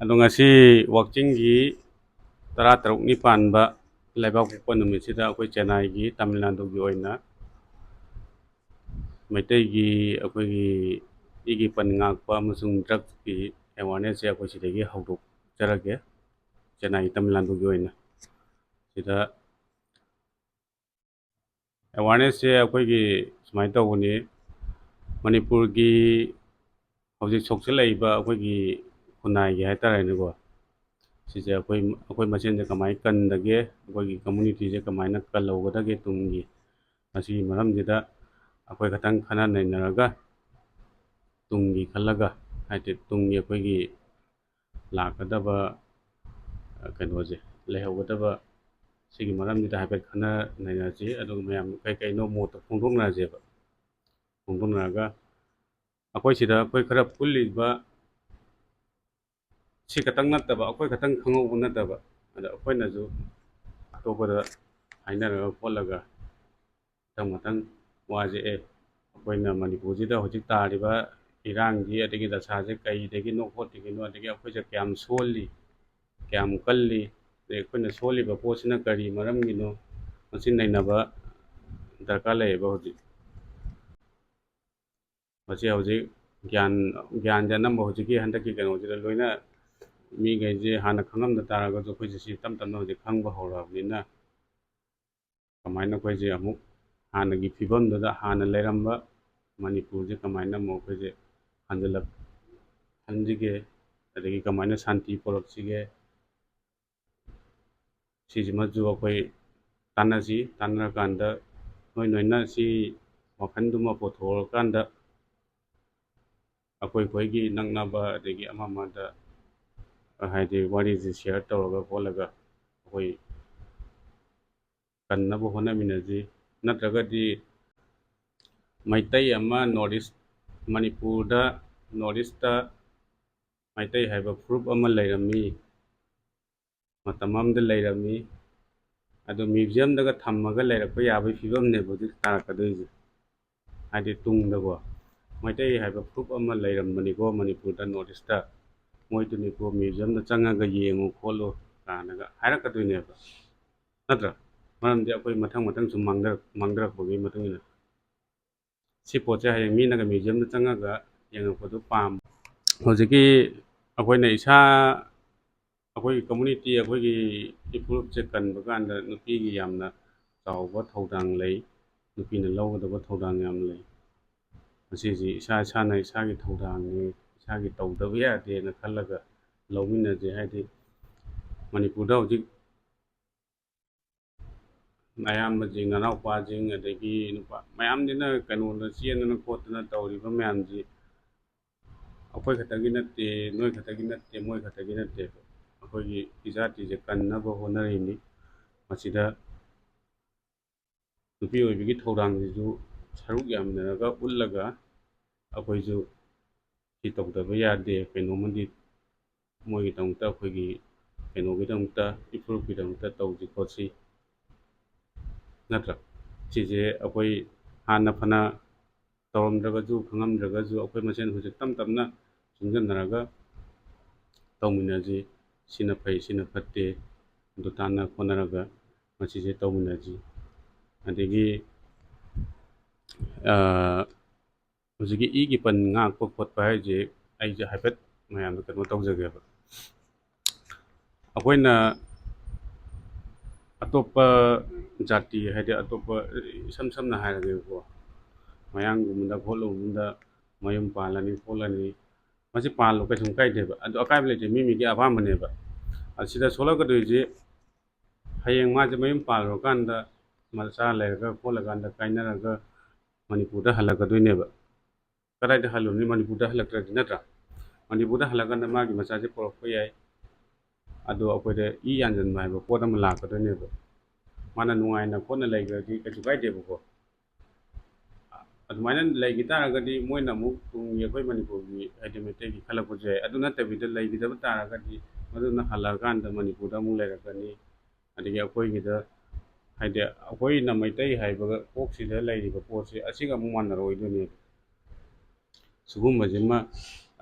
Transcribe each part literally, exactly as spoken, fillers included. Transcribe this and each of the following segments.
ꯑꯗꯣ ꯉꯁꯤ ꯋꯥꯛꯆꯤꯡꯒꯤ ꯇꯔꯥ ꯇꯔꯨꯛꯅꯤ ꯄꯥꯟꯕ ꯂꯩꯕꯥꯛꯄꯣꯛꯄ ꯅꯨꯃꯤꯠꯁꯤꯗ ꯑꯩꯈꯣꯏ ꯆꯦꯟꯅꯥꯏꯒꯤ, ꯇꯥꯃꯤꯜ ꯅꯥꯗꯨꯒꯤ ꯑꯣꯏꯅ ꯃꯩꯇꯩꯒꯤ, ꯑꯩꯈꯣꯏꯒꯤ ꯏꯒꯤ ꯄꯟ ꯉꯥꯛꯄ ꯑꯃꯁꯨꯡ ꯗ꯭ꯔꯒꯀꯤ ꯑꯦꯋꯥꯔꯅꯦꯁꯁꯦ ꯑꯩꯈꯣꯏ ꯁꯤꯗꯒꯤ ꯍꯧꯗꯣꯛꯆꯔꯒꯦ꯫ ꯆꯦꯟꯅꯥꯏ, ꯇꯥꯃꯤꯜ ꯅꯥꯗꯨꯒꯤ ꯑꯣꯏꯅ ꯁꯤꯗ ꯑꯦꯋꯥꯔꯅꯦꯁꯁꯦ ꯑꯩꯈꯣꯏꯒꯤ ꯁꯨꯃꯥꯏꯅ ꯇꯧꯕꯅꯤ꯫ ꯃꯅꯤꯄꯨꯔꯒꯤ ꯍꯧꯖꯤꯛ ꯁꯣꯛꯆꯜꯂꯛꯏꯕ ꯑꯩꯈꯣꯏꯒꯤ ꯈꯨꯟꯅꯥꯏꯒꯤ ꯍꯥꯏꯇꯥꯔꯦꯅꯦꯀꯣ, ꯁꯤꯁꯦ ꯑꯩꯈꯣꯏ, ꯑꯩꯈꯣꯏ ꯃꯁꯦꯟꯁꯦ ꯀꯃꯥꯏꯅ ꯀꯟꯗꯒꯦ, ꯑꯩꯈꯣꯏꯒꯤ ꯀꯝꯃ꯭ꯌꯨꯅꯤꯇꯤꯁꯦ ꯀꯃꯥꯏꯅ ꯀꯜꯍꯧꯒꯗꯒꯦ ꯇꯨꯡꯒꯤ, ꯃꯁꯤꯒꯤ ꯃꯔꯝꯁꯤꯗ ꯑꯩꯈꯣꯏ ꯈꯇꯪ ꯈꯟꯅ ꯅꯩꯅꯔꯒ, ꯇꯨꯡꯒꯤ ꯈꯜꯂꯒ, ꯍꯥꯏꯗꯤ ꯇꯨꯡꯒꯤ ꯑꯩꯈꯣꯏꯒꯤ ꯂꯥꯛꯀꯗꯕ, ꯑ, ꯀꯩꯅꯣꯁꯦ, ꯂꯩꯍꯧꯒꯗꯕ, ꯁꯤꯒꯤ ꯃꯔꯝꯁꯤꯗ ꯍꯥꯏꯐꯦꯠ ꯈꯟꯅ ꯅꯩꯅꯁꯤ꯫ ꯑꯗꯨꯒ ꯃꯌꯥꯝ ꯀꯩ ꯀꯩꯅꯣ ꯃꯣꯠꯇꯣ ꯐꯣꯡꯗꯣꯛꯅꯔꯁꯦꯕ꯫ ꯐꯣꯡꯗꯣꯛꯅꯔꯒ ꯑꯩꯈꯣꯏ ꯁꯤꯗ ꯑꯩꯈꯣꯏ ꯈꯔ ꯄꯨꯜꯂꯤꯕ ꯁꯤ ꯈꯛꯇꯪ ꯅꯠꯇꯕ, ꯑꯩꯈꯣꯏ ꯈꯛꯇꯪ ꯈꯪꯍꯧꯕ ꯅꯠꯇꯕ, ꯑꯗ ꯑꯩꯈꯣꯏꯅꯁꯨ ꯑꯇꯣꯞꯄꯗ ꯍꯥꯏꯅꯔꯒ ꯈꯣꯠꯂꯒ ꯃꯊꯪ ꯃꯊꯪ ꯋꯥꯁꯦ, ꯑꯦ, ꯑꯩꯈꯣꯏꯅ ꯃꯅꯤꯄꯨꯔꯁꯤꯗ ꯍꯧꯖꯤꯛ ꯇꯥꯔꯤꯕ ꯏꯔꯥꯡꯁꯤ, ꯑꯗꯒꯤ ꯗꯁꯥꯁꯦ ꯀꯩꯗꯒꯤꯅꯣ ꯈꯣꯠꯇꯒꯤꯅꯣ, ꯑꯗꯒꯤ ꯑꯩꯈꯣꯏꯁꯦ ꯀꯌꯥꯝ ꯁꯣꯜꯂꯤ, ꯀꯌꯥꯝ ꯀꯜꯂꯤ, ꯑꯗꯩ ꯑꯩꯈꯣꯏꯅ ꯁꯣꯜꯂꯤꯕ ꯄꯣꯠꯁꯤꯅ ꯀꯔꯤ ꯃꯔꯝꯒꯤꯅꯣ, ꯃꯁꯤ ꯅꯩꯅꯕ ꯗꯔꯀꯥꯔ ꯂꯩꯌꯦꯕ ꯍꯧꯖꯤꯛ꯫ ꯃꯁꯤ ꯍꯧꯖꯤꯛ ꯒ꯭ꯌꯥꯟ, ꯒ꯭ꯌꯥꯟꯁꯦ ꯑꯅꯝꯕ ꯍꯧꯖꯤꯛꯀꯤ ꯍꯟꯗꯛꯀꯤ ꯀꯩꯅꯣꯁꯤꯗ ꯂꯣꯏꯅ ꯃꯤꯈꯩꯁꯦ ꯍꯥꯟꯅ ꯈꯪꯉꯝꯗ ꯇꯥꯔꯒꯁꯨ ꯑꯩꯈꯣꯏꯁꯦ ꯁꯤ ꯇꯞ ꯇꯞꯅ ꯍꯧꯖꯤꯛ ꯈꯪꯕ ꯍꯧꯔꯛꯑꯕꯅꯤꯅ, ꯀꯃꯥꯏꯅ ꯑꯩꯈꯣꯏꯁꯦ ꯑꯃꯨꯛ ꯍꯥꯟꯅꯒꯤ ꯐꯤꯕꯝꯗꯨꯗ, ꯍꯥꯟꯅ ꯂꯩꯔꯝꯕ ꯃꯅꯤꯄꯨꯔꯁꯦ ꯀꯃꯥꯏꯅ ꯑꯃꯨꯛ ꯑꯩꯈꯣꯏꯁꯦ ꯍꯟꯖꯤꯜꯂꯛ-, ꯍꯟꯁꯤꯒꯦ, ꯑꯗꯒꯤ ꯀꯃꯥꯏꯅ ꯁꯥꯟꯇꯤ ꯄꯨꯔꯛꯁꯤꯒꯦ, ꯁꯤꯁꯤꯃꯁꯨ ꯑꯩꯈꯣꯏ ꯇꯥꯟꯅꯁꯤ꯫ ꯇꯥꯟꯅꯔꯀꯥꯟꯗ ꯅꯣꯏ ꯅꯣꯏꯅ ꯁꯤ ꯋꯥꯈꯜꯗꯨꯃ ꯄꯨꯊꯣꯛꯑꯀꯥꯟꯗ ꯑꯩꯈꯣꯏ ꯑꯩꯈꯣꯏꯒꯤ ꯅꯛꯅꯕ ꯑꯗꯒꯤ ꯑꯃ ꯑꯃꯗ ꯍꯥꯏꯗꯤ ꯋꯥꯔꯤꯁꯤ ꯁꯤꯌꯔ ꯇꯧꯔꯒ ꯈꯣꯠꯂꯒ ꯑꯩꯈꯣꯏ ꯀꯟꯅꯕ ꯍꯣꯠꯅꯃꯤꯟꯅꯁꯤ꯫ ꯅꯠꯇ꯭ꯔꯒꯗꯤ ꯃꯩꯇꯩ ꯑꯃ ꯅꯣꯔꯠ ꯏꯁ, ꯃꯅꯤꯄꯨꯔꯗ, ꯅꯣꯔꯠ ꯏꯁꯇ ꯃꯩꯇꯩ ꯍꯥꯏꯕ ꯐꯨꯔꯨꯞ ꯑꯃ ꯂꯩꯔꯝꯃꯤ, ꯃꯇꯝ ꯑꯃꯗ ꯂꯩꯔꯝꯃꯤ꯫ ꯑꯗꯨ ꯃ꯭ꯌꯨꯖꯤꯌꯝꯗꯒ ꯊꯝꯃꯒ ꯂꯩꯔꯛꯄ ꯌꯥꯕꯒꯤ ꯐꯤꯕꯝꯅꯦꯕ ꯍꯧꯖꯤꯛ ꯇꯥꯔꯛꯀꯗꯣꯏꯁꯦ꯫ ꯍꯥꯏꯗꯤ ꯇꯨꯡꯗꯀꯣ, ꯃꯩꯇꯩ ꯍꯥꯏꯕ ꯐꯨꯔꯨꯞ ꯑꯃ ꯂꯩꯔꯝꯕꯅꯤꯀꯣ ꯃꯅꯤꯄꯨꯔꯗ, ꯅꯣꯔꯠ ꯏꯁꯇ꯫ ꯃꯣꯏ ꯇꯨꯅꯤꯄꯨꯔ ꯃ꯭ꯌꯨꯖꯤꯌꯝꯗ ꯆꯪꯉꯒ ꯌꯦꯡꯉꯨ ꯈꯣꯠꯂꯨ ꯀꯥꯏꯅꯒ ꯍꯥꯏꯔꯛꯀꯗꯣꯏꯅꯦꯕ, ꯅꯠꯇ꯭ꯔꯥ? ꯃꯔꯝꯗꯤ ꯑꯩꯈꯣꯏ ꯃꯊꯪ ꯃꯊꯪ ꯁꯨꯝ ꯃꯥꯡꯊꯔꯛ-, ꯃꯥꯡꯊꯔꯛꯄꯒꯤ ꯃꯇꯨꯡ ꯏꯟꯅ ꯁꯤ ꯄꯣꯠꯁꯦ ꯍꯌꯦꯡ ꯃꯤꯅꯒ ꯃ꯭ꯌꯨꯖꯤꯌꯝꯗ ꯆꯪꯉꯒ ꯌꯦꯡꯉꯛꯄꯗꯨ ꯄꯥꯝ-, ꯍꯧꯖꯤꯛꯀꯤ ꯑꯩꯈꯣꯏꯅ ꯏꯁꯥ, ꯑꯩꯈꯣꯏꯒꯤ ꯀꯝꯃ꯭ꯌꯨꯅꯤꯇꯤ, ꯑꯩꯈꯣꯏꯒꯤ ꯏꯐꯨꯔꯨꯞꯁꯦ ꯀꯟꯕ ꯀꯥꯟꯗ ꯅꯨꯄꯤꯒꯤ ꯌꯥꯝꯅ ꯆꯥꯎꯕ ꯊꯧꯗꯥꯡ ꯂꯩ, ꯅꯨꯄꯤꯅ ꯂꯧꯒꯗꯕ ꯊꯧꯗꯥꯡ ꯌꯥꯝ ꯂꯩ꯫ ꯃꯁꯤꯁꯤ ꯏꯁꯥ ꯏꯁꯥꯅ ꯏꯁꯥꯒꯤ ꯊꯧꯗꯥꯡꯅꯤ, ꯏꯁꯥꯒꯤ ꯇꯧꯗꯕ ꯌꯥꯗꯦꯅ ꯈꯜꯂꯒ ꯂꯧꯃꯤꯟꯅꯁꯦ꯫ ꯍꯥꯏꯗꯤ ꯃꯅꯤꯄꯨꯔꯗ ꯍꯧꯖꯤꯛ ꯑꯌꯥꯝꯕꯁꯤꯡ, ꯅꯅꯥꯎꯄꯥꯁꯤꯡ, ꯑꯗꯒꯤ ꯅꯨꯄꯥ ꯃꯌꯥꯝꯁꯤꯅ ꯀꯩꯅꯣꯗ ꯆꯦꯟꯗꯅ ꯈꯣꯠꯇꯅ ꯇꯧꯔꯤꯕ ꯃꯌꯥꯝꯁꯤ ꯑꯩꯈꯣꯏ ꯈꯛꯇꯒꯤ ꯅꯠꯇꯦ, ꯅꯣꯏ ꯈꯛꯇꯒꯤ ꯅꯠꯇꯦ, ꯃꯣꯏ ꯈꯛꯇꯒꯤ ꯅꯠꯇꯦ꯫ ꯑꯩꯈꯣꯏꯒꯤ ꯏꯖꯥꯇꯤꯁꯦ ꯀꯟꯅꯕ ꯍꯣꯠꯅꯔꯤꯅꯤ꯫ ꯃꯁꯤꯗ ꯅꯨꯄꯤ ꯑꯣꯏꯕꯒꯤ ꯊꯧꯗꯥꯡꯁꯤꯁꯨ ꯁꯔꯨꯛ ꯌꯥꯃꯤꯟꯅꯔꯒ ꯎꯠꯂꯒ ꯑꯩꯈꯣꯏꯁꯨ ꯁꯤ ꯇꯧꯗꯕ ꯌꯥꯗꯦ, ꯀꯩꯅꯣꯝꯃꯗꯤ ꯃꯣꯏꯒꯤꯗꯃꯛꯇ, ꯑꯩꯈꯣꯏꯒꯤ ꯀꯩꯅꯣꯒꯤꯗꯃꯛꯇ, ꯏꯐꯨꯔꯨꯞꯀꯤꯗꯃꯛꯇ ꯇꯧꯁꯤ ꯈꯣꯠꯁꯤ, ꯅꯠꯇ꯭ꯔꯥ? ꯁꯤꯁꯦ ꯑꯩꯈꯣꯏ ꯍꯥꯟꯅ ꯐꯅ ꯇꯧꯔꯝꯗ꯭ꯔꯒꯁꯨ, ꯈꯪꯉꯝꯗ꯭ꯔꯒꯁꯨ, ꯑꯩꯈꯣꯏ ꯃꯁꯦꯟ ꯍꯧꯖꯤꯛ ꯇꯞ ꯇꯞꯅ ꯆꯪꯁꯤꯟꯅꯔꯒ ꯇꯧꯃꯤꯟꯅꯁꯤ꯫ ꯁꯤꯅ ꯐꯩ, ꯁꯤꯅ ꯐꯠꯇꯦ, ꯑꯗꯨ ꯇꯥꯟꯅ ꯈꯣꯠꯅꯔꯒ ꯃꯁꯤꯁꯦ ꯇꯧꯃꯤꯟꯅꯁꯤ꯫ ꯑꯗꯒꯤ, ꯑ, ꯍꯧꯖꯤꯛꯀꯤ ꯏꯒꯤ ꯄꯟ ꯉꯥꯛꯄ ꯈꯣꯠꯄ ꯍꯥꯏꯁꯦ ꯑꯩꯁꯦ ꯍꯥꯏꯐꯦꯠ ꯃꯌꯥꯝꯗ ꯀꯩꯅꯣ ꯇꯧꯖꯒꯦꯕ꯫ ꯑꯩꯈꯣꯏꯅ ꯑꯇꯣꯞꯄ ꯖꯥꯇꯤ, ꯍꯥꯏꯗꯤ ꯑꯇꯣꯞꯄ, ꯏꯁꯝ ꯁꯝꯅ ꯍꯥꯏꯔꯒꯦꯀꯣ, ꯃꯌꯥꯡꯒꯨꯝꯕꯗ ꯈꯣꯠꯂꯨꯕꯗ ꯃꯌꯨꯝ ꯄꯥꯜꯂꯅꯤ ꯈꯣꯠꯂꯅꯤ, ꯃꯁꯤ ꯄꯥꯜꯂꯣ, ꯀꯩꯁꯨꯝ ꯀꯥꯏꯗꯦꯕ, ꯑꯗꯨ ꯑꯀꯥꯏꯕ ꯂꯩꯇꯦ, ꯃꯤ ꯃꯤꯒꯤ ꯑꯄꯥꯝꯕꯅꯦꯕ꯫ ꯑꯁꯤꯗ ꯁꯣꯛꯂꯛꯀꯗꯣꯏꯁꯦ ꯍꯌꯦꯡ ꯃꯥꯁꯦ ꯃꯌꯨꯝ ꯄꯥꯜꯂꯨꯔꯀꯥꯟꯗ ꯃꯆꯥ ꯂꯩꯔꯒ ꯈꯣꯠꯂꯀꯥꯟꯗ ꯀꯥꯏꯅꯔꯒ ꯃꯅꯤꯄꯨꯔꯗ ꯍꯜꯂꯛꯀꯗꯣꯏꯅꯦꯕ꯫ ꯀꯗꯥꯏꯗ ꯍꯜꯂꯨꯅꯤ ꯃꯅꯤꯄꯨꯔꯗ ꯍꯜꯂꯛꯇ꯭ꯔꯗꯤ, ꯅꯠꯇ꯭ꯔꯥ? ꯃꯅꯤꯄꯨꯔꯗ ꯍꯜꯂꯛꯀꯥꯟꯗ ꯃꯥꯒꯤ ꯃꯆꯥꯁꯦ ꯄꯣꯔꯛꯄ ꯌꯥꯏ, ꯑꯗꯣ ꯑꯩꯈꯣꯏꯗ ꯏ ꯌꯥꯟꯁꯤꯟꯕ ꯍꯥꯏꯕ ꯄꯣꯠ ꯑꯃ ꯂꯥꯛꯀꯗꯣꯏꯅꯦꯕ꯫ ꯃꯥꯅ ꯅꯨꯡꯉꯥꯏꯅ ꯈꯣꯠꯅ ꯂꯩꯈ꯭ꯔꯗꯤ ꯀꯩꯁꯨ ꯀꯥꯏꯗꯦꯕꯀꯣ꯫ ꯑꯗꯨꯃꯥꯏꯅ ꯂꯩꯈꯤ ꯇꯥꯔꯒꯗꯤ ꯃꯣꯏꯅ ꯑꯃꯨꯛ ꯇꯨꯡꯒꯤ ꯑꯩꯈꯣꯏ ꯃꯅꯤꯄꯨꯔꯒꯤ, ꯍꯥꯏꯗꯤ ꯃꯩꯇꯩꯒꯤ ꯈꯜꯂꯛꯄꯁꯨ ꯌꯥꯏ꯫ ꯑꯗꯨ ꯅꯠꯇꯕꯤꯗ ꯂꯩꯈꯤꯗꯕ ꯇꯥꯔꯒꯗꯤ ꯃꯗꯨꯅ ꯍꯜꯂꯛꯑꯀꯥꯟꯗ ꯃꯅꯤꯄꯨꯔꯗ ꯑꯃꯨꯛ ꯂꯩꯔꯛꯀꯅꯤ꯫ ꯑꯗꯒꯤ ꯑꯩꯈꯣꯏꯒꯤꯗ, ꯍꯥꯏꯗꯤ ꯑꯩꯈꯣꯏꯅ ꯃꯩꯇꯩ ꯍꯥꯏꯕ ꯀꯣꯛꯁꯤꯗ ꯂꯩꯔꯤꯕ ꯄꯣꯠꯁꯦ ꯑꯁꯤꯒ ꯑꯃꯨꯛ ꯃꯥꯟꯅꯔꯣꯏꯗꯣꯏꯅꯦꯕ꯫ ꯁꯤꯒꯨꯝꯕꯁꯤꯃ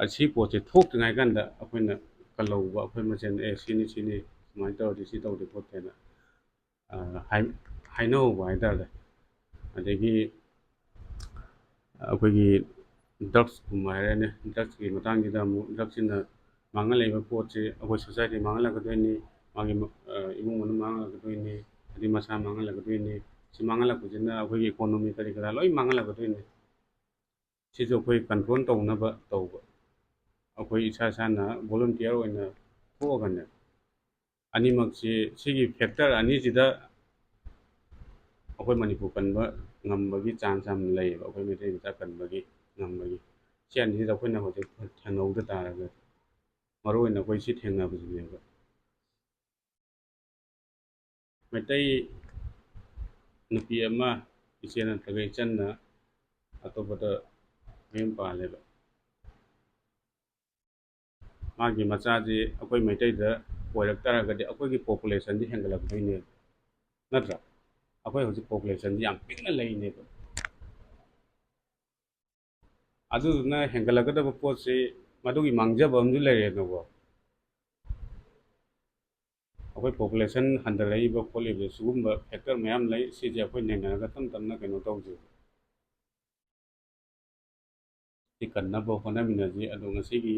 ꯑꯁꯤ ꯄꯣꯠꯁꯦ ꯊꯣꯛꯇ꯭ꯔꯤꯉꯩ ꯀꯥꯟꯗ ꯑꯩꯈꯣꯏꯅ ꯀꯜꯍꯧꯕ, ꯑꯩꯈꯣꯏ ꯃꯁꯦꯟ, "ꯑꯦ, ꯁꯤꯅꯤ, ꯁꯤꯅꯤ, ꯁꯨꯃꯥꯏꯅ ꯇꯧꯔꯗꯤ ꯁꯤ ꯇꯧꯗꯦ ꯈꯣꯠꯇꯦꯅ", ꯑ, ꯍꯥꯏ-, ꯍꯥꯏꯅꯍꯧꯕ ꯍꯥꯏꯇꯥꯔꯦ꯫ ꯑꯗꯒꯤ ꯑꯩꯈꯣꯏꯒꯤ ꯗ꯭ꯔꯛꯁꯀꯨꯝꯕ ꯍꯥꯏꯔꯅꯤ, ꯗ꯭ꯔꯛꯁꯀꯤ ꯃꯇꯥꯡꯁꯤꯗ ꯑꯃꯨꯛ, ꯗ꯭ꯔꯛꯁꯤꯅ ꯃꯥꯡꯍꯜꯂꯛꯏꯕ ꯄꯣꯠꯁꯤ ꯑꯩꯈꯣꯏ ꯁꯣꯁꯥꯏꯇꯤ ꯃꯥꯡꯍꯜꯂꯛꯀꯗꯣꯏꯅꯤ, ꯃꯥꯒꯤ, ꯑ, ꯏꯃꯨꯡ ꯃꯅꯨꯡ ꯃꯥꯡꯍꯜꯂꯛꯀꯗꯣꯏꯅꯤ, ꯑꯗꯩ ꯃꯁꯥ ꯃꯥꯡꯍꯜꯂꯛꯀꯗꯣꯏꯅꯤ꯫ ꯁꯤ ꯃꯥꯡꯍꯜꯂꯛꯄꯁꯤꯅ ꯑꯩꯈꯣꯏꯒꯤ ꯏꯀꯣꯅꯣꯃꯤ ꯀꯔꯤ ꯀꯔꯥ ꯂꯣꯏ ꯃꯥꯡꯍꯜꯂꯛꯀꯗꯣꯏꯅꯤ꯫ ꯁꯤꯁꯨ ꯑꯩꯈꯣꯏ ꯀꯟꯇ꯭ꯔꯣꯜ ꯇꯧꯅꯕ ꯇꯧꯕ꯫ ꯑꯩꯈꯣꯏ ꯏꯁꯥ ꯏꯁꯥꯅ ꯚꯣꯂꯨꯟꯇꯤꯌꯔ ꯑꯣꯏꯅ ꯊꯣꯛꯑꯒꯅꯦ, ꯑꯅꯤꯃꯛꯁꯤ, ꯁꯤꯒꯤ ꯐꯦꯛꯇꯔ ꯑꯅꯤꯁꯤꯗ ꯑꯩꯈꯣꯏ ꯃꯅꯤꯄꯨꯔ ꯀꯟꯕ ꯉꯝꯕꯒꯤ ꯆꯥꯟꯁ ꯌꯥꯝ ꯂꯩꯌꯦꯕ, ꯑꯩꯈꯣꯏ ꯃꯩꯇꯩ ꯃꯆꯥ ꯀꯟꯕꯒꯤ, ꯉꯝꯕꯒꯤ꯫ ꯁꯤ ꯑꯅꯤꯁꯤꯗ ꯑꯩꯈꯣꯏꯅ ꯍꯧꯖꯤꯛ ꯊꯦꯡꯅꯍꯧꯗ ꯇꯥꯔꯒꯗꯤ, ꯃꯔꯨꯑꯣꯏꯅ ꯑꯩꯈꯣꯏ ꯁꯤ ꯊꯦꯡꯅꯕꯁꯤꯅꯦꯕ꯫ ꯃꯩꯇꯩ ꯅꯨꯄꯤ ꯑꯃ, ꯏꯆꯦ ꯅꯠꯇ꯭ꯔꯒ ꯏꯆꯟꯅ ꯑꯇꯣꯞꯄꯗ ꯃꯌꯨꯝ ꯄꯥꯜꯂꯦꯕ꯫ ꯃꯥꯒꯤ ꯃꯆꯥꯁꯤ ꯑꯩꯈꯣꯏ ꯃꯩꯇꯩꯗ ꯑꯣꯏꯔꯛ ꯇꯥꯔꯒꯗꯤ ꯑꯩꯈꯣꯏꯒꯤ ꯄꯣꯄꯨꯂꯦꯁꯟꯗꯤ ꯍꯦꯟꯒꯠꯂꯛꯇꯣꯏꯅꯦꯕ, ꯅꯠꯇ꯭ꯔꯥ? ꯑꯩꯈꯣꯏ ꯍꯧꯖꯤꯛ ꯄꯣꯄꯨꯂꯦꯁꯟꯗꯤ ꯌꯥꯝ ꯄꯤꯛꯅ ꯂꯩꯅꯦꯕ꯫ ꯑꯗꯨꯗꯨꯅ ꯍꯦꯟꯒꯠꯂꯛꯀꯗꯕ ꯄꯣꯠꯁꯤ ꯃꯗꯨꯒꯤ ꯃꯥꯡꯖꯕ ꯑꯃꯁꯨ ꯂꯩꯔꯦꯅꯀꯣ꯫ ꯑꯩꯈꯣꯏ ꯄꯣꯄꯨꯂꯦꯁꯟ ꯍꯟꯊꯔꯛꯏꯕ ꯈꯣꯠꯂꯤꯕ ꯁꯤꯒꯨꯝꯕ ꯐꯦꯛꯇꯔ ꯃꯌꯥꯝ ꯂꯩ꯫ ꯁꯤꯁꯦ ꯑꯩꯈꯣꯏ ꯅꯩꯅꯔꯒ ꯇꯞ ꯇꯞꯅ ꯀꯩꯅꯣ ꯇꯧꯁꯦ꯫ ꯁꯤ ꯀꯟꯅꯕ ꯍꯣꯠꯅꯃꯤꯟꯅꯁꯤ꯫ ꯑꯗꯣ ꯉꯁꯤꯒꯤ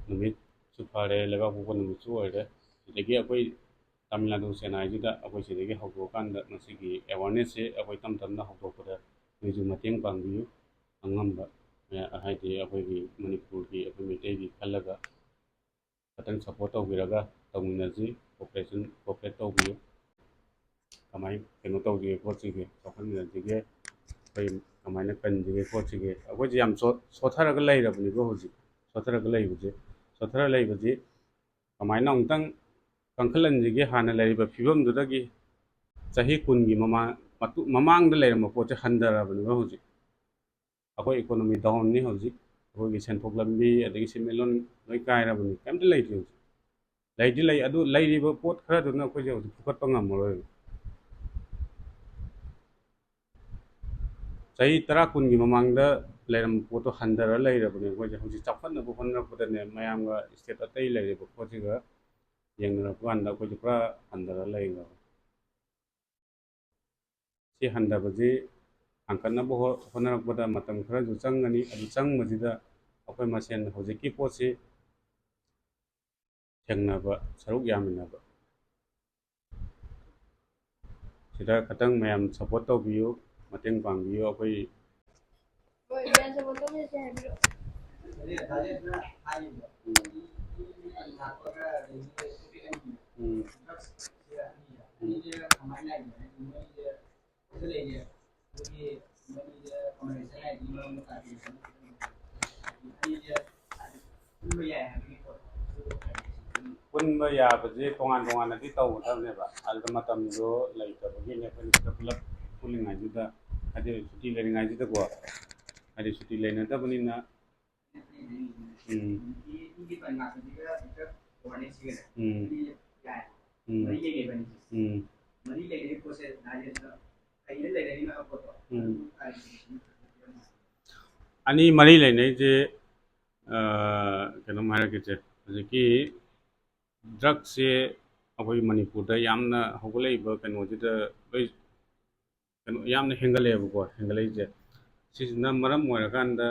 ꯅꯨꯃꯤꯠꯁꯨ ꯐꯔꯦ, ꯂꯩꯕꯥꯛꯄꯣꯛꯄ ꯅꯨꯃꯤꯠꯁꯨ ꯑꯣꯏꯔꯦ꯫ ꯁꯤꯗꯒꯤ ꯑꯩꯈꯣꯏ ꯇꯥꯃꯤꯜ ꯅꯥꯗꯨ ꯆꯦꯟꯅꯥꯏꯁꯤꯗ ꯑꯩꯈꯣꯏ ꯁꯤꯗꯒꯤ ꯍꯧꯗꯣꯛꯑꯀꯥꯟꯗ ꯉꯁꯤꯒꯤ ꯑꯦꯋꯥꯔꯅꯦꯁꯁꯦ ꯑꯩꯈꯣꯏ ꯇꯞ ꯇꯞꯅ ꯍꯧꯗꯣꯛꯄꯗ ꯅꯣꯏꯁꯨ ꯃꯇꯦꯡ ꯄꯥꯡꯕꯤꯌꯨ꯫ ꯑꯉꯝꯕ, ꯑ, ꯍꯥꯏꯗꯤ ꯑꯩꯈꯣꯏꯒꯤ ꯃꯅꯤꯄꯨꯔꯒꯤ, ꯑꯩꯈꯣꯏ ꯃꯩꯇꯩꯒꯤ ꯈꯜꯂꯒ ꯈꯤꯇꯪ ꯁꯞꯄꯣꯔꯠ ꯇꯧꯕꯤꯔꯒ ꯇꯧꯃꯤꯟꯅꯁꯤ꯫ ꯀꯣꯑꯣꯄꯔꯦꯁꯟ, ꯀꯣꯑꯣꯄꯔꯦꯠ ꯇꯧꯕꯤꯌꯨ꯫ ꯀꯃꯥꯏꯅ ꯀꯩꯅꯣ ꯇꯧꯁꯤꯒꯦ ꯈꯣꯠꯁꯤꯒꯦ, ꯆꯥꯎꯈꯠꯃꯤꯟꯅꯁꯤꯒꯦ, ꯑꯩꯈꯣꯏ ꯀꯃꯥꯏꯅ ꯀꯟꯁꯤꯒꯦ ꯈꯣꯠꯁꯤꯒꯦ꯫ ꯑꯩꯈꯣꯏꯁꯦ ꯌꯥꯝ ꯁꯣ-, ꯁꯣꯠꯊꯔꯒ ꯂꯩꯔꯕꯅꯤꯀꯣ ꯍꯧꯖꯤꯛ꯫ ꯁꯣꯠꯊꯔꯒ ꯂꯩꯕꯁꯦ, ꯁꯣꯠꯊꯔ ꯂꯩꯕꯁꯤ ꯀꯃꯥꯏꯅ ꯑꯃꯨꯛꯇꯪ ꯀꯟꯈꯠꯍꯟꯁꯤꯒꯦ? ꯍꯥꯟꯅ ꯂꯩꯔꯤꯕ ꯐꯤꯕꯝꯗꯨꯗꯒꯤ ꯆꯍꯤ ꯀꯨꯟꯒꯤ ꯃꯃꯥꯡ, ꯃꯇꯨ-, ꯃꯃꯥꯡꯗ ꯂꯩꯔꯝꯕ ꯄꯣꯠꯁꯦ ꯍꯟꯊꯔꯕꯅꯦꯕ ꯍꯧꯖꯤꯛ꯫ ꯑꯩꯈꯣꯏ ꯏꯀꯣꯅꯣꯃꯤ ꯗꯥꯎꯟꯅꯤ ꯍꯧꯖꯤꯛ꯫ ꯑꯩꯈꯣꯏꯒꯤ ꯁꯦꯟꯊꯣꯛ ꯂꯝꯕꯤ ꯑꯗꯒꯤ ꯁꯦꯟꯃꯤꯠꯂꯣꯟ ꯂꯣꯏ ꯀꯥꯏꯔꯕꯅꯤ, ꯀꯩꯝꯇ ꯂꯩꯇ꯭ꯔꯦ ꯍꯧꯖꯤꯛ꯫ ꯂꯩꯗꯤ ꯂꯩ, ꯑꯗꯨ ꯂꯩꯔꯤꯕ ꯄꯣꯠ ꯈꯔꯗꯨꯅ ꯑꯩꯈꯣꯏꯁꯦ ꯍꯧꯖꯤꯛ ꯐꯨꯒꯠꯄ ꯉꯝꯃꯔꯣꯏꯕ꯫ ꯆꯍꯤ ꯇꯔꯥ ꯀꯨꯟꯒꯤ ꯃꯃꯥꯡꯗ ꯂꯩꯔꯝꯕ ꯄꯣꯠꯇꯣ ꯍꯟꯊꯔ ꯂꯩꯔꯕꯅꯦ꯫ ꯑꯩꯈꯣꯏꯁꯦ ꯍꯧꯖꯤꯛ ꯆꯥꯎꯈꯠꯅꯕ ꯍꯣꯠꯅꯔꯛꯄꯗꯅꯦ, ꯃꯌꯥꯝꯒ state ꯑꯇꯩ ꯂꯩꯔꯤꯕ ꯄꯣꯠꯁꯤꯒ ꯌꯦꯡꯅꯔꯛꯄ ꯀꯥꯟꯗ ꯑꯩꯈꯣꯏꯁꯦ ꯄꯨꯔꯥ ꯍꯟꯊꯔ ꯂꯩꯈ꯭ꯔꯕ꯫ ꯁꯤ ꯍꯟꯊꯕꯁꯤ ꯍꯥꯡꯀꯠꯅꯕ ꯍꯣ-, ꯍꯣꯠꯅꯔꯛꯄꯗ ꯃꯇꯝ ꯈꯔꯁꯨ ꯆꯪꯒꯅꯤ꯫ ꯑꯗꯨ ꯆꯪꯕꯁꯤꯗ ꯑꯩꯈꯣꯏ ꯃꯁꯦꯟ ꯍꯧꯖꯤꯛꯀꯤ ꯄꯣꯠꯁꯤ ꯊꯦꯡꯅꯕ, ꯁꯔꯨꯛ ꯌꯥꯃꯤꯟꯅꯕ꯫ ꯁꯤꯗ ꯈꯇꯪ ꯃꯌꯥꯝ support ꯇꯧꯕꯤꯌꯨ, ꯃꯇꯦꯡ ꯄꯥꯡꯕꯤꯌꯨ꯫ ꯑꯩꯈꯣꯏ ꯍꯣꯏ, ꯃꯌꯥꯝ support ꯇꯧꯕꯤꯔꯁꯦ ꯍꯥꯏꯕꯤꯔꯛꯑꯣ꯫ ꯎꯝ꯫ ꯎꯝ꯫ ꯄꯨꯟꯕ ꯌꯥꯕꯁꯦ ꯇꯣꯉꯥꯟ ꯇꯣꯉꯥꯟꯅꯗꯤ ꯇꯧꯒꯗꯕꯅꯦꯕ꯫ ꯑꯗꯨꯗ ꯃꯇꯝꯗꯣ ꯂꯩꯇꯕꯒꯤꯅꯦ ꯑꯩꯈꯣꯏꯅ ꯁꯤꯗ ꯄꯨꯂꯞ ꯄꯨꯜꯂꯤꯉꯩꯁꯤꯗ, ꯍꯥꯏꯗꯤ ꯁꯨꯇꯤ ꯂꯩꯔꯤꯉꯩꯁꯤꯗꯀꯣ, ꯍꯥꯏꯗꯤ ꯁꯨꯇꯤ ꯂꯩꯅꯗꯕꯅꯤꯅ꯫ ꯎꯝ꯫ ꯎꯝ꯫ ꯎꯝ꯫ ꯎꯝ꯫ ꯎꯝ꯫ ꯑꯅꯤ ꯃꯔꯤ ꯂꯩꯅꯩꯁꯦ, ꯑ, ꯀꯩꯅꯣꯝ ꯍꯥꯏꯔꯛꯀꯦꯁꯦ꯫ ꯍꯧꯖꯤꯛꯀꯤ drugsꯁꯦ ꯑꯩꯈꯣꯏ ꯃꯅꯤꯄꯨꯔꯗ ꯌꯥꯝꯅ ꯍꯧꯒꯠꯂꯛꯏꯕ ꯀꯩꯅꯣꯁꯤꯗ ꯂꯣꯏ ꯀꯩꯅꯣ ꯌꯥꯝꯅ ꯍꯦꯟꯒꯠꯂꯛꯑꯦꯕꯀꯣ, ꯍꯦꯟꯒꯠꯂꯛꯏꯁꯦ꯫ ꯁꯤꯁꯤꯅ ꯃꯔꯝ ꯑꯣꯏꯔꯀꯥꯟꯗ,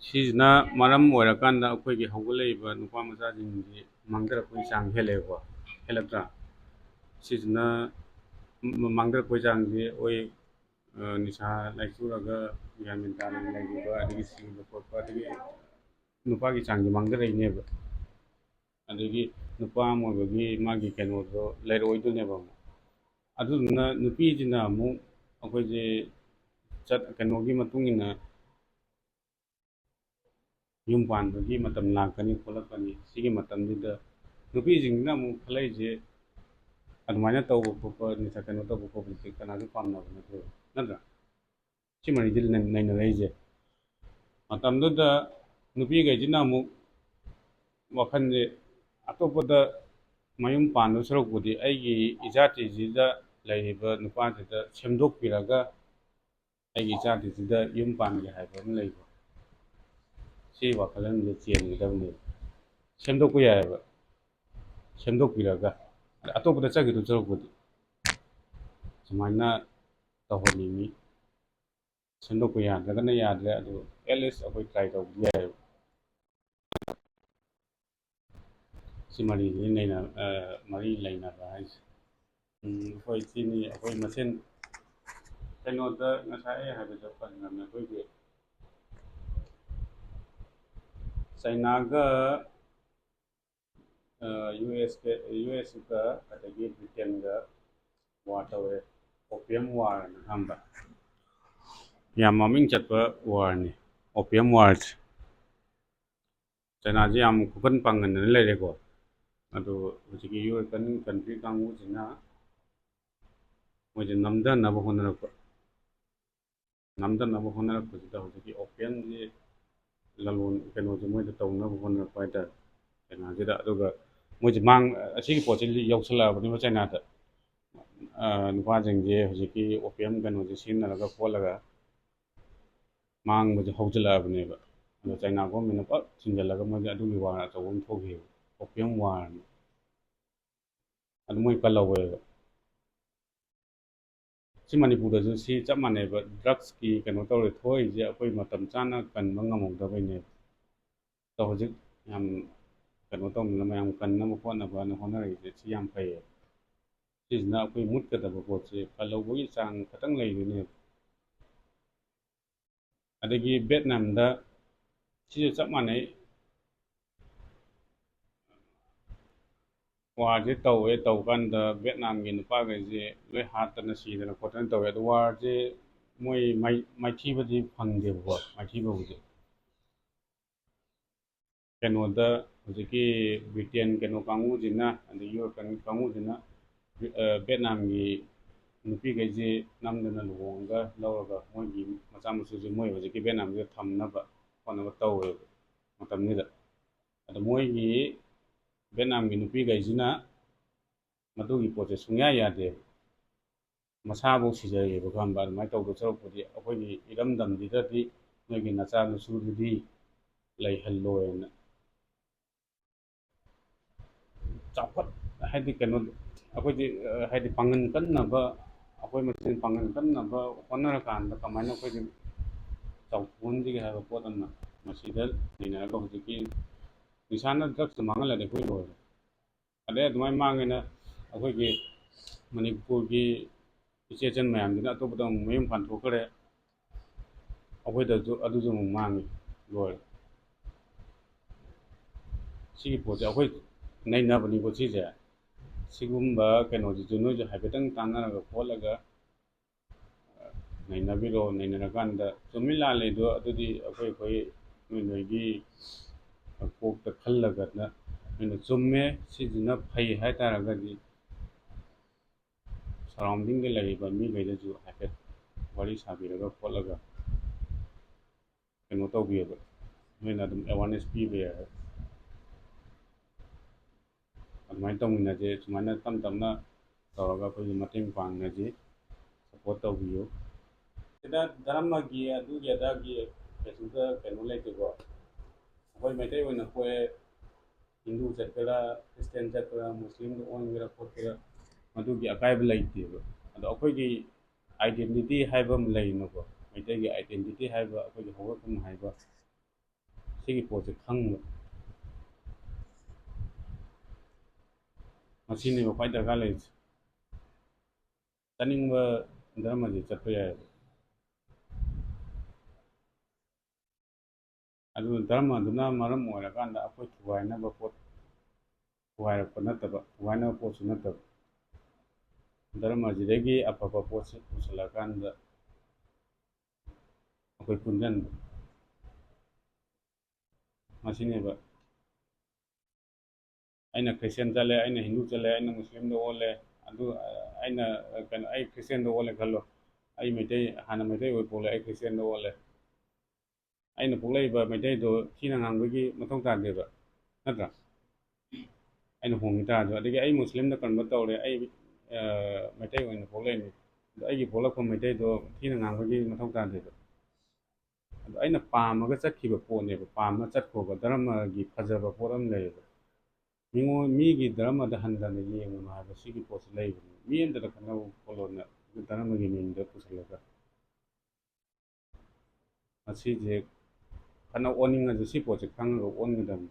ꯁꯤꯁꯤꯅ ꯃꯔꯝ ꯑꯣꯏꯔꯀꯥꯟꯗ ꯑꯩꯈꯣꯏꯒꯤ ꯍꯧꯒꯠꯂꯛꯏꯕ ꯅꯨꯄꯥ ꯃꯆꯥꯁꯤꯡꯁꯤ ꯃꯥꯡꯊꯔꯛꯄꯒꯤ ꯆꯥꯡ ꯍꯦꯜꯂꯛꯑꯦꯕꯀꯣ, ꯍꯦꯜꯂꯛꯇ꯭ꯔꯥ? ꯁꯤꯁꯤꯅ ꯃ-, ꯃꯥꯡꯊꯔꯛꯄꯒꯤ ꯆꯥꯡꯁꯤ ꯑꯩꯈꯣꯏ, ꯑ, ꯅꯤꯁꯥ ꯂꯥꯏꯆꯨꯔꯒ ꯒ꯭ꯌꯥꯟ ꯃꯦꯟ ꯇꯥꯅ ꯂꯩꯈꯤꯕ, ꯑꯗꯒꯤ ꯁꯤꯕ ꯈꯣꯠꯄ, ꯑꯗꯒꯤ ꯅꯨꯄꯥꯒꯤ ꯆꯥꯡꯁꯦ ꯃꯥꯡꯊꯔꯛꯏꯅꯦꯕ꯫ ꯑꯗꯒꯤ ꯅꯨꯄꯥ ꯑꯃ ꯑꯣꯏꯕꯒꯤ ꯃꯥꯒꯤ ꯀꯩꯅꯣꯗꯣ ꯂꯩꯔꯛꯑꯣꯏꯗꯣꯏꯅꯦꯕ ꯑꯃꯨꯛ꯫ ꯑꯗꯨꯗꯨꯅ ꯅꯨꯄꯤꯁꯤꯅ ꯑꯃꯨꯛ ꯑꯩꯈꯣꯏꯁꯦ ꯆꯠ-, ꯀꯩꯅꯣꯒꯤ ꯃꯇꯨꯡ ꯏꯟꯅ ꯌꯨꯝ ꯄꯥꯟꯕꯒꯤ ꯃꯇꯝ ꯂꯥꯛꯀꯅꯤ ꯈꯣꯠꯂꯛꯀꯅꯤ꯫ ꯁꯤꯒꯤ ꯃꯇꯝꯁꯤꯗ ꯅꯨꯄꯤꯁꯤꯡꯁꯤꯅ ꯑꯃꯨꯛ ꯈꯜꯂꯛꯏꯁꯦ, ꯑꯗꯨꯃꯥꯏꯅ ꯇꯧꯕ ꯈꯣꯠꯄ, ꯅꯤꯁꯥ ꯀꯩꯅꯣ ꯇꯧꯕ ꯈꯣꯠꯄꯁꯦ ꯀꯅꯥꯁꯨ ꯄꯥꯝꯅꯕ ꯅꯠꯇꯦꯕ, ꯅꯠꯇ꯭ꯔꯥ? ꯁꯤ ꯃꯔꯤꯁꯦ ꯅꯩ-, ꯅꯩꯅꯔꯛꯏꯁꯦ꯫ ꯃꯇꯝꯗꯨꯗ ꯅꯨꯄꯤꯈꯩꯁꯤꯅ ꯑꯃꯨꯛ ꯋꯥꯈꯜꯁꯦ ꯑꯇꯣꯞꯄꯗ ꯃꯌꯨꯝ ꯄꯥꯟꯗꯧ ꯁꯔꯨꯛꯄꯨꯗꯤ ꯑꯩꯒꯤ ꯏꯖꯥꯇꯤꯁꯤꯗ ꯂꯩꯔꯤꯕ ꯅꯨꯄꯥꯁꯤꯗ ꯁꯦꯝꯗꯣꯛꯄꯤꯔꯒ ꯑꯩꯒꯤ ꯏꯆꯥꯁꯤꯡꯁꯤꯗ ꯌꯨꯝ ꯄꯥꯟꯒꯦ ꯍꯥꯏꯕ ꯑꯃ ꯂꯩꯕ, ꯁꯤ ꯋꯥꯈꯜꯂꯣꯟꯁꯦ ꯆꯦꯟꯒꯗꯕꯅꯦꯕ꯫ ꯁꯦꯝꯗꯣꯛꯄ ꯌꯥꯏꯑꯕ, ꯁꯦꯝꯗꯣꯛꯄꯤꯔꯒ ꯑꯇꯣꯞꯄꯗ ꯆꯠꯈꯤꯗꯧ ꯁꯔꯨꯛꯄꯨꯗꯤ ꯁꯨꯃꯥꯏꯅ ꯇꯧꯍꯟꯅꯤꯡꯉꯤ꯫ ꯁꯦꯝꯗꯣꯛꯄ ꯌꯥꯗ꯭ꯔꯒꯅ ꯌꯥꯗ꯭ꯔꯦ, ꯑꯗꯨ at least ꯑꯩꯈꯣꯏ try ꯇꯧꯕꯗꯤ ꯌꯥꯏꯑꯕ꯫ ꯁꯤ ꯃꯔꯤꯁꯤꯅ ꯅꯩꯅ-, ꯑ, ꯃꯔꯤ ꯂꯩꯅꯕ ꯍꯥꯏꯁꯦ꯫ ꯎꯝ, ꯑꯩꯈꯣꯏ ꯁꯤꯅꯤ, ꯑꯩꯈꯣꯏ ꯃꯁꯦꯟ ꯀꯩꯅꯣꯗ ꯉꯁꯥꯏ ꯑꯩ ꯍꯥꯏꯕꯗ ꯄꯟꯈ꯭ꯔꯕꯅꯦ, ꯑꯩꯈꯣꯏꯒꯤ ꯆꯩꯅꯥꯒ, ꯑ, ꯌꯨ ꯑꯦꯁꯀ, ꯌꯨ ꯑꯦꯁꯀ ꯑꯗꯒꯤ ꯕ꯭ꯔꯤꯇꯦꯟꯒ war ꯇꯧꯋꯦ, opium war ꯍꯥꯏꯅ ꯈꯪꯕ, ꯌꯥꯝ ꯃꯃꯤꯡ ꯆꯠꯄ warꯅꯤ opium warꯁꯦ꯫ ꯆꯩꯅꯥꯁꯦ ꯌꯥꯝ ꯈꯨꯀꯟ ꯄꯥꯡꯒꯟꯗꯅ ꯂꯩꯔꯦꯀꯣ꯫ ꯑꯗꯨ ꯍꯧꯖꯤꯛꯀꯤ European country ꯀꯥꯡꯕꯨꯁꯤꯅ ꯃꯣꯏꯁꯦ ꯅꯝꯊꯅꯕ ꯍꯣꯠꯅꯔꯛꯄ, ꯅꯝꯊꯅꯕ ꯍꯣꯠꯅꯔꯛꯄꯁꯤꯗ ꯍꯧꯖꯤꯛꯀꯤ opiumꯁꯤ ꯂꯂꯣꯟ ꯀꯩꯅꯣꯁꯦ ꯃꯣꯏꯗ ꯇꯧꯅꯕ ꯍꯣꯠꯅꯔꯛꯄ ꯍꯥꯏꯇꯥꯔꯦ꯫ ꯆꯩꯅꯥꯁꯤꯗ ꯑꯗꯨꯒ ꯃꯣꯏꯁꯦ ꯃꯥꯡ ꯑꯁꯤꯒꯤ ꯄꯣꯠꯁꯤ ꯌꯧꯁꯜꯂꯛꯑꯕꯅꯦꯕ ꯆꯩꯅꯥꯗ꯫ ꯑ, ꯅꯨꯄꯥꯁꯤꯡꯁꯦ ꯍꯧꯖꯤꯛꯀꯤ opium ꯀꯩꯅꯣꯁꯦ ꯁꯤꯖꯤꯟꯅꯔꯒ ꯈꯣꯠꯂꯒ ꯃꯥꯡꯕꯁꯦ ꯍꯧꯖꯤꯜꯂꯛꯑꯕꯅꯦꯕ꯫ ꯑꯗꯣ ꯆꯩꯅꯥ governmentꯅ ꯄꯨꯂꯞ ꯊꯤꯡꯖꯤꯜꯂꯒ ꯃꯣꯏꯁꯦ ꯑꯗꯨꯒꯤ war ꯑꯆꯧꯕ ꯑꯃ ꯊꯣꯛꯈꯤꯕ, opium warꯅ꯫ ꯑꯗꯨ ꯃꯣꯏ ꯀꯜꯍꯧꯋꯦꯕ꯫ ꯁꯤ ꯃꯅꯤꯄꯨꯔꯗꯁꯨ ꯁꯤ ꯆꯞ ꯃꯥꯟꯅꯩꯕ, drugsꯀꯤ ꯀꯩꯅꯣ ꯇꯧꯔꯦ ꯊꯣꯛꯏꯁꯦ ꯑꯩꯈꯣꯏ ꯃꯇꯝ ꯆꯥꯅ ꯀꯟꯕ ꯉꯝꯍꯧꯗꯕꯩꯅꯦꯕ꯫ ꯑꯗꯣ ꯍꯧꯖꯤꯛ ꯌꯥꯝ ꯀꯩꯅꯣ ꯇꯧꯅꯅ ꯃꯌꯥꯝ ꯀꯟꯅꯕ ꯈꯣꯠꯅꯕꯅ ꯍꯣꯠꯅꯔꯛꯏꯁꯦ ꯁꯤ ꯌꯥꯝ ꯐꯩꯌꯦꯕ꯫ ꯁꯤꯁꯤꯅ ꯑꯩꯈꯣꯏ ꯃꯨꯠꯀꯗꯕ ꯄꯣꯠꯁꯦ ꯀꯜꯍꯧꯕꯒꯤ ꯆꯥꯡ ꯈꯇꯪ ꯂꯩꯗꯣꯏꯅꯦꯕ꯫ ꯑꯗꯒꯤ ꯚꯦꯠꯅꯥꯝꯗ ꯁꯤꯁꯨ ꯆꯞ ꯃꯥꯟꯅꯩ꯫ Warꯁꯦ ꯇꯧꯋꯦ, ꯇꯧꯀꯥꯟꯗ ꯚꯦꯠꯅꯥꯝꯒꯤ ꯅꯨꯄꯥꯈꯩꯁꯦ ꯂꯣꯏ ꯍꯥꯠꯇꯅ ꯁꯤꯗꯅ ꯈꯣꯠꯇꯅ ꯇꯧꯋꯦ꯫ ꯑꯗꯣ warꯁꯦ ꯃꯣꯏ ꯃꯥꯏ-, ꯃꯥꯏꯊꯤꯕꯗꯤ ꯐꯪꯗꯦꯕꯀꯣ, ꯃꯥꯏꯊꯤꯕꯕꯨꯗꯤ꯫ ꯀꯩꯅꯣꯗ ꯍꯧꯖꯤꯛꯀꯤ ꯕ꯭ꯔꯤꯇꯦꯟ ꯀꯩꯅꯣ ꯀꯥꯡꯕꯨꯁꯤꯅ, ꯑꯗꯩ European ꯀꯥꯡꯕꯨꯁꯤꯅ, ꯑ, ꯚꯦꯠꯅꯥꯝꯒꯤ ꯅꯨꯄꯤꯈꯩꯁꯦ ꯅꯝꯗꯅ ꯂꯨꯍꯣꯡꯉꯒ ꯂꯧꯔꯒ ꯃꯣꯏꯒꯤ ꯃꯆꯥ ꯃꯁꯨꯁꯦ ꯃꯣꯏ ꯍꯧꯖꯤꯛꯀꯤ ꯚꯦꯠꯅꯥꯝꯁꯤꯗ ꯊꯝꯅꯕ ꯍꯣꯠꯅꯕ ꯇꯧꯋꯦꯕ ꯃꯇꯝꯁꯤꯗ꯫ ꯑꯗꯣ ꯃꯣꯏꯒꯤ ꯚꯦꯠꯅꯥꯝꯒꯤ ꯅꯨꯄꯤꯈꯩꯁꯤꯅ ꯃꯗꯨꯒꯤ ꯄꯣꯠꯁꯦ ꯁꯨꯡꯌꯥ ꯌꯥꯗꯦꯕ꯫ ꯃꯁꯥꯐꯧ ꯁꯤꯖꯔꯦꯕ, ꯈꯪꯕ? ꯑꯗꯨꯃꯥꯏꯅ ꯇꯧꯗꯧ ꯁꯔꯨꯛꯄꯨꯗꯤ ꯑꯩꯈꯣꯏꯒꯤ ꯏꯔꯝꯗꯝꯁꯤꯗꯗꯤ ꯅꯣꯏꯒꯤ ꯅꯆꯥ ꯅꯁꯨꯗꯨꯗꯤ ꯂꯩꯍꯜꯂꯣꯏꯅ꯫ ꯆꯥꯎꯈꯠ-, ꯍꯥꯏꯗꯤ ꯀꯩꯅꯣ, ꯑꯩꯈꯣꯏꯗꯤ, ꯑ, ꯍꯥꯏꯗꯤ ꯄꯥꯡꯒꯟ ꯀꯟꯅꯕ, ꯑꯩꯈꯣꯏ ꯃꯁꯦꯟ ꯄꯥꯡꯒꯟ ꯀꯟꯅꯕ ꯍꯣꯠꯅꯔꯀꯥꯟꯗ ꯀꯃꯥꯏꯅ ꯑꯩꯈꯣꯏꯗꯤ ꯆꯥꯎꯊꯣꯛꯍꯟꯁꯤꯒꯦ ꯍꯥꯏꯕ ꯄꯣꯠ ꯑꯃ ꯃꯁꯤꯗ ꯅꯩꯅꯔꯒ ꯍꯧꯖꯤꯛꯀꯤ ꯅꯤꯁꯥꯅ ꯗ꯭ꯔꯛꯁꯇ ꯃꯥꯡꯍꯜꯂꯗꯤ ꯑꯩꯈꯣꯏ ꯂꯣꯏꯔꯦ꯫ ꯑꯗꯩ ꯑꯗꯨꯃꯥꯏꯅ ꯃꯥꯡꯉꯦꯅ ꯑꯩꯈꯣꯏꯒꯤ ꯃꯅꯤꯄꯨꯔꯒꯤ ꯏꯆꯦ ꯏꯆꯟ ꯃꯌꯥꯝꯗꯨꯅ ꯑꯇꯣꯞꯄꯗ ꯑꯃꯨꯛ ꯃꯌꯨꯝ ꯄꯥꯟꯊꯣꯛꯈ꯭ꯔꯦ, ꯑꯩꯈꯣꯏꯗꯁꯨ ꯑꯗꯨꯁꯨ ꯑꯃꯨꯛ ꯃꯥꯡꯉꯤ, ꯂꯣꯏꯔꯦ꯫ ꯁꯤꯒꯤ ꯄꯣꯠꯁꯦ ꯑꯩꯈꯣꯏ ꯅꯩꯅꯕꯅꯤꯀꯣ ꯁꯤꯁꯦ꯫ ꯁꯤꯒꯨꯝꯕ ꯀꯩꯅꯣꯁꯤꯁꯨ ꯅꯣꯏꯁꯨ ꯍꯥꯏꯐꯦꯠꯇꯪ ꯇꯥꯟꯅꯔꯒ ꯈꯣꯠꯂꯒ ꯅꯩꯅꯕꯤꯔꯣ꯫ ꯅꯩꯅꯔꯀꯥꯟꯗ ꯆꯨꯝꯃꯤ ꯂꯥꯜꯂꯤꯗꯣ ꯑꯗꯨꯗꯤ ꯑꯩꯈꯣꯏ ꯑꯩꯈꯣꯏ ꯅꯣꯏ ꯅꯣꯏꯒꯤ ꯀꯣꯛꯇ ꯈꯜꯂꯒ ꯅꯣꯏꯅ ꯆꯨꯝꯃꯦ, ꯁꯤꯁꯤꯅ ꯐꯩ ꯍꯥꯏ ꯇꯥꯔꯒꯗꯤ ꯁꯔꯥꯎꯟꯗꯤꯡꯗ ꯂꯩꯔꯤꯕ ꯃꯤꯈꯩꯗꯁꯨ ꯍꯥꯏꯐꯦꯠ ꯋꯥꯔꯤ ꯁꯥꯕꯤꯔꯒ ꯈꯣꯠꯂꯒ ꯀꯩꯅꯣ ꯇꯧꯕꯤꯌꯣꯕ, ꯅꯣꯏꯅ ꯑꯗꯨꯝ ꯑꯦꯋꯥꯔꯅꯦꯁ ꯄꯤꯕ ꯌꯥꯏ꯫ ꯑꯗꯨꯃꯥꯏꯅ ꯇꯧꯃꯤꯟꯅꯁꯦ, ꯁꯨꯃꯥꯏꯅ ꯇꯞ ꯇꯞꯅ ꯇꯧꯔꯒ ꯑꯩꯈꯣꯏꯒꯤ ꯃꯇꯦꯡ ꯄꯥꯡꯅꯁꯤ, ꯁꯞꯄꯣꯔꯠ ꯇꯧꯕꯤꯌꯨ꯫ ꯁꯤꯗ ꯙꯔꯃꯒꯤ ꯑꯗꯨꯒꯤ ꯑꯗꯥꯒꯤ ꯀꯩꯁꯨꯝꯇ ꯀꯩꯅꯣ ꯂꯩꯇꯦꯀꯣ꯫ ꯑꯩꯈꯣꯏ ꯃꯩꯇꯩ ꯑꯣꯏꯅ ꯄꯣꯛꯑꯦ, ꯍꯤꯟꯗꯨ ꯆꯠꯀꯦꯔꯥ, ꯈ꯭ꯔꯤꯁꯇꯤꯌꯥꯟ ꯆꯠꯀꯦꯔꯥ, ꯃꯨꯁꯂꯤꯝꯗ ꯑꯣꯟꯒꯦꯔꯥ ꯈꯣꯠꯀꯦꯔꯥ, ꯃꯗꯨꯒꯤ ꯑꯀꯥꯏꯕ ꯂꯩꯇꯦꯕ꯫ ꯑꯗꯣ ꯑꯩꯈꯣꯏꯒꯤ ꯑꯥꯏꯗꯦꯟꯇꯤꯇꯤ ꯍꯥꯏꯕ ꯑꯃ ꯂꯩꯅꯀꯣ, ꯃꯩꯇꯩꯒꯤ ꯑꯥꯏꯗꯦꯟꯇꯤꯇꯤ ꯍꯥꯏꯕ, ꯑꯩꯈꯣꯏꯒꯤ ꯍꯧꯔꯛꯐꯝ ꯍꯥꯏꯕ, ꯁꯤꯒꯤ ꯄꯣꯠꯁꯦ ꯈꯪꯕ, ꯃꯁꯤꯅꯦꯕ ꯈ꯭ꯋꯥꯏ ꯗꯔꯀꯥꯔ ꯂꯩꯔꯤꯁꯦ꯫ ꯆꯠꯅꯤꯡꯕ ꯙꯔꯃꯁꯦ ꯆꯠꯄ ꯌꯥꯏꯑꯕ꯫ ꯑꯗꯨꯅ ꯙꯔꯃꯗꯨꯅ ꯃꯔꯝ ꯑꯣꯏꯔꯀꯥꯟꯗ ꯑꯩꯈꯣꯏ ꯊꯨꯒꯥꯏꯅꯕ ꯄꯣꯠ, ꯊꯨꯒꯥꯏꯔꯛꯄ ꯅꯠꯇꯕ, ꯊꯨꯒꯥꯏꯅꯕ ꯄꯣꯠꯁꯨ ꯅꯠꯇꯕ, ꯙꯔꯃꯁꯤꯗꯒꯤ ꯑꯐꯕ ꯄꯣꯠꯁꯦ ꯄꯨꯁꯤꯜꯂꯀꯥꯟꯗ ꯑꯩꯈꯣꯏ ꯄꯨꯟꯁꯤꯟꯕ, ꯃꯁꯤꯅꯦꯕ꯫ ꯑꯩꯅ ꯈ꯭ꯔꯤꯁꯇꯤꯌꯥꯟ ꯆꯠꯂꯦ, ꯑꯩꯅ ꯍꯤꯟꯗꯨ ꯆꯠꯂꯦ, ꯑꯩꯅ ꯃꯨꯁꯂꯤꯝꯗ ꯑꯣꯜꯂꯦ, ꯑꯗꯨ, ꯑꯩꯅ, ꯀꯩꯅꯣ, ꯑꯩ ꯈ꯭ꯔꯤꯁꯇꯤꯌꯥꯟꯗ ꯑꯣꯜꯂꯦ ꯈꯜꯂꯣ, ꯑꯩ ꯃꯩꯇꯩ, ꯍꯥꯟꯅ ꯃꯩꯇꯩ ꯑꯣꯏ ꯄꯣꯛꯂꯦ, ꯑꯩ ꯈ꯭ꯔꯤꯁꯇꯤꯌꯥꯟꯗ ꯑꯣꯜꯂꯦ꯫ ꯑꯩꯅ ꯄꯣꯛꯂꯛꯏꯕ ꯃꯩꯇꯩꯗꯣ ꯊꯤꯅ ꯉꯥꯡꯕꯒꯤ ꯃꯊꯧ ꯇꯥꯗꯦꯕ, ꯅꯠꯇ꯭ꯔꯥ? ꯑꯩꯅ ꯍꯣꯡꯈꯤ ꯇꯥꯔꯁꯨ꯫ ꯑꯗꯒꯤ ꯑꯩ ꯃꯨꯁꯂꯤꯝꯗ ꯀꯟꯚꯔꯠ ꯇꯧꯔꯦ, ꯑꯩ, ꯑ, ꯃꯩꯇꯩ ꯑꯣꯏꯅ ꯄꯣꯛꯂꯛꯏꯅꯤ, ꯑꯗꯣ ꯑꯩꯒꯤ ꯄꯣꯛꯂꯛꯄ ꯃꯩꯇꯩꯗꯣ ꯊꯤꯅ ꯉꯥꯡꯕꯒꯤ ꯃꯊꯧ ꯇꯥꯗꯦꯕ꯫ ꯑꯗꯣ ꯑꯩꯅ ꯄꯥꯝꯃꯒ ꯆꯠꯈꯤꯕ ꯄꯣꯠꯅꯦꯕ, ꯄꯥꯝꯃ ꯆꯠꯈ꯭ꯔꯣꯕ, ꯙꯔꯃꯒꯤ ꯐꯖꯕ ꯄꯣꯠ ꯑꯃ ꯂꯩꯌꯦꯕ꯫ ꯃꯤꯉꯣꯟ-, ꯃꯤꯒꯤ ꯙꯔꯃꯗ ꯍꯟꯊꯅ ꯌꯦꯡꯒꯅꯨ ꯍꯥꯏꯕ ꯁꯤꯒꯤ ꯄꯣꯠꯁꯤ ꯂꯩꯕꯅꯤ꯫ ꯃꯤ ꯑꯃꯗ ꯈꯠꯅꯧ ꯈꯣꯠꯂꯣꯅ ꯙꯔꯃꯒꯤ ꯃꯤꯡꯗ ꯄꯨꯁꯤꯜꯂꯒ꯫ ꯃꯁꯤꯁꯦ ꯐꯅ ꯑꯣꯟꯅꯤꯡꯉꯁꯨ ꯁꯤ ꯄꯣꯠꯁꯦ ꯈꯪꯉꯒ ꯑꯣꯟꯒꯗꯕꯅꯤ꯫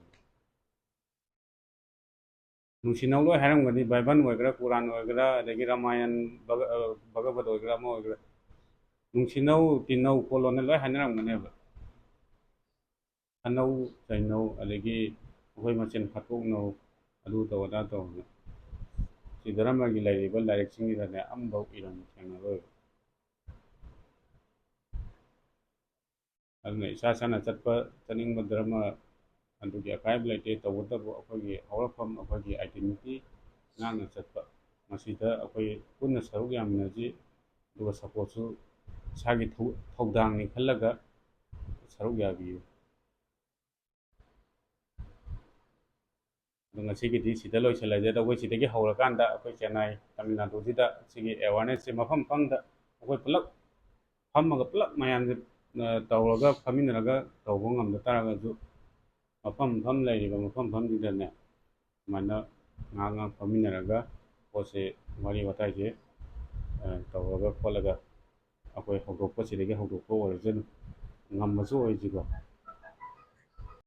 ꯅꯨꯡꯁꯤꯅꯧ ꯂꯣꯏ ꯍꯥꯏꯔꯝꯒꯅꯤ, ꯕꯥꯏꯕꯜ ꯑꯣꯏꯒꯦꯔꯥ, ꯀꯨꯔꯥꯟ ꯑꯣꯏꯒꯦꯔꯥ, ꯑꯗꯒꯤ ꯔꯥꯃꯥꯌꯟ, ꯚꯒ-, ꯑ, ꯚꯒꯕꯠ ꯑꯣꯏꯒꯦꯔꯥ, ꯑꯃ ꯑꯣꯏꯒꯦꯔꯥ, ꯅꯨꯡꯁꯤꯅꯧ, ꯇꯤꯟꯅꯧ ꯈꯣꯠꯂꯣꯅ ꯂꯣꯏ ꯍꯥꯏꯅꯔꯝꯒꯅꯦꯕ꯫ ꯈꯠꯅꯧ ꯆꯩꯅꯧ, ꯑꯗꯒꯤ ꯑꯩꯈꯣꯏ ꯃꯁꯦꯟ ꯐꯠꯇꯣꯛꯅꯧ, ꯑꯗꯨ ꯇꯧ ꯑꯗꯥ ꯇꯧꯅ꯫ ꯁꯤ ꯙꯔꯃꯒꯤ ꯂꯩꯔꯤꯕ ꯂꯥꯏꯔꯤꯛꯁꯤꯡꯁꯤꯗꯅꯦ ꯑꯃꯐꯥꯎ ꯏꯔꯝꯕ ꯊꯦꯡꯅꯔꯣꯏꯕ꯫ ꯑꯗꯨꯅ ꯏꯁꯥ ꯏꯁꯥꯅ ꯆꯠꯄ, ꯆꯠꯅꯤꯡꯕ ꯙꯔꯃ ꯑꯗꯨꯒꯤ ꯑꯀꯥꯏꯕ ꯂꯩꯇꯦ꯫ ꯇꯧꯕꯇꯕꯨ ꯑꯩꯈꯣꯏꯒꯤ ꯍꯧꯔꯛꯐꯝ, ꯑꯩꯈꯣꯏꯒꯤ identity ꯉꯥꯛꯅ ꯆꯠꯄ, ꯃꯁꯤꯗ ꯑꯩꯈꯣꯏ ꯄꯨꯟꯅ ꯁꯔꯨꯛ ꯌꯥꯃꯤꯟꯅꯁꯤ꯫ ꯑꯗꯨꯒ supportꯁꯨ ꯏꯁꯥꯒꯤ ꯊꯧ-, ꯊꯧꯗꯥꯡꯅꯤ ꯈꯜꯂꯒ ꯁꯔꯨꯛ ꯌꯥꯕꯤꯌꯨ꯫ ꯑꯗꯣ ꯉꯁꯤꯒꯤꯗꯤ ꯁꯤꯗ ꯂꯣꯏꯁꯤꯜꯂꯁꯦ꯫ ꯑꯗꯣ ꯑꯩꯈꯣꯏ ꯁꯤꯗꯒꯤ ꯍꯧꯔꯀꯥꯟꯗ ꯑꯩꯈꯣꯏ ꯆꯦꯟꯅꯥꯏ, ꯇꯥꯃꯤꯜ ꯅꯥꯗꯨꯁꯤꯗ ꯁꯤꯒꯤ awarenessꯁꯦ ꯃꯐꯝ ꯃꯐꯝꯗ ꯑꯩꯈꯣꯏ ꯄꯨꯂꯞ ꯐꯝꯃꯒ ꯄꯨꯂꯞ ꯃꯌꯥꯝꯁꯦ, ꯑ, ꯇꯧꯔꯒ, ꯐꯝꯃꯤꯟꯅꯔꯒ ꯇꯧꯕ ꯉꯝꯗ ꯇꯥꯔꯒꯁꯨ, ꯃꯐꯝ ꯃꯐꯝ ꯂꯩꯔꯤꯕ ꯃꯐꯝ ꯃꯐꯝꯁꯤꯗꯅꯦ, ꯁꯨꯃꯥꯏꯅ ꯉꯥꯏꯍꯥꯛ ꯉꯥꯏꯍꯥꯛ ꯐꯝꯃꯤꯟꯅꯔꯒ ꯄꯣꯠꯁꯦ, ꯋꯥꯔꯤ ꯋꯥꯇꯥꯏꯁꯦ, ꯑ, ꯇꯧꯔꯒ ꯈꯣꯠꯂꯒ ꯑꯩꯈꯣꯏ ꯍꯧꯗꯣꯛꯄ, ꯁꯤꯗꯒꯤ ꯍꯧꯗꯣꯛꯄ ꯑꯣꯏꯔꯁꯅꯨ, ꯉꯝꯕꯁꯨ ꯑꯣꯏꯁꯤꯀꯣ꯫